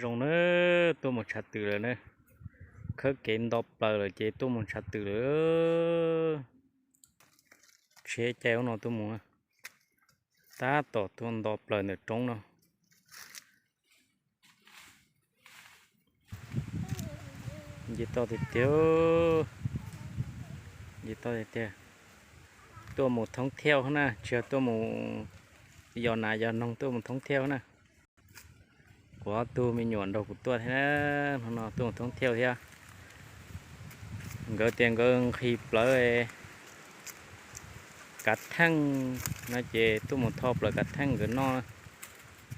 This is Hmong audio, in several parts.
Zoo na, tuaj mus tshav twm lawm na. Khawb kev nto plaws lawm ces tuaj mus tshav twm lawm. Tsheb caij ub no tuaj mus, tab tom tuaj nto plaws ntawm roob no. Nce toj tiag tiag, nce toj tiag tiag. Tuaj mus thoob thiauj na, tsis yog tuaj mus yos nas yos noog, tuaj mus thoob thiauj na. Kuv ob tug me nyuam nrog kuv tuaj thiab, hnub no tuaj mus thoob thiauj thiab. Nkawd tias nkawd nqhis plawv kav theej no ces tuaj mus tho plawv kav theej nkawd noj.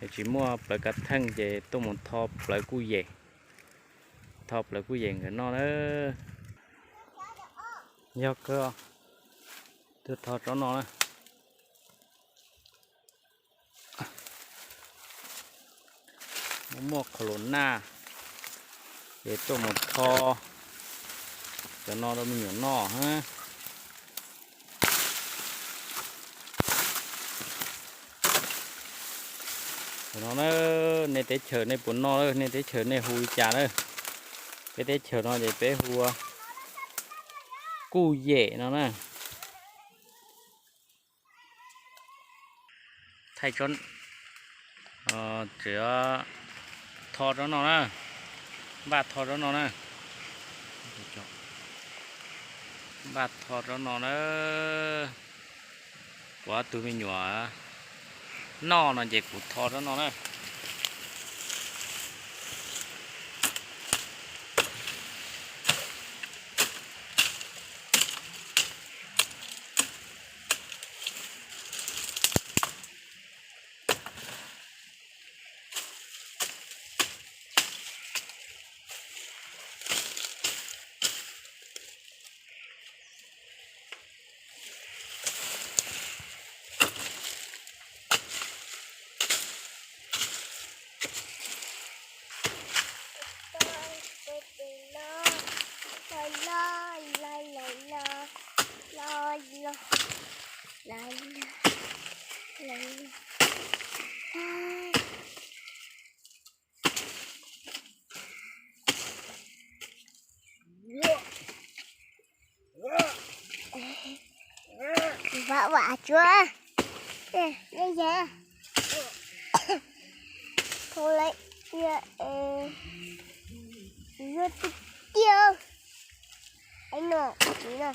Es tsis muaj plawv kav theej ces tuaj mus tho plawv kuj yem, tho plawv kuj yem nkawd noj na. Yog kawg, tuaj tho tsob no na. Muaj khaus los naj, ces tuaj mus tho cov no rau me nyuam noj. Cov no na, nej teb chaws nej puas noj, nej teb chaws nej hu li cas na? Peb teb chaws no ces peb hu ua kuj yem no na. Thaij tsob, tseem tho tsob no na, npaj tho tsob no na, npaj tho tsob no na. Kuv ob tug me nyuam noj no ces kuv tho tsob no na. Vam vam tsuav ne yag. Thov lawv yuav tiag tiag. Ai no, no.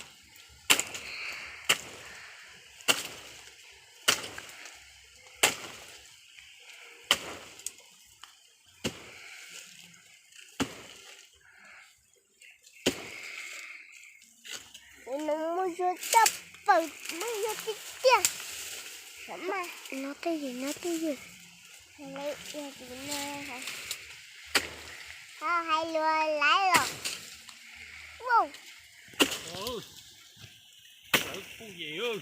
Nws muaj zog tshaj plaws, muaj zog tiag tiag. Sav mas, no twj ywm, no twj ywm. Hais lus laib los. Wow. Lawv kuj yem.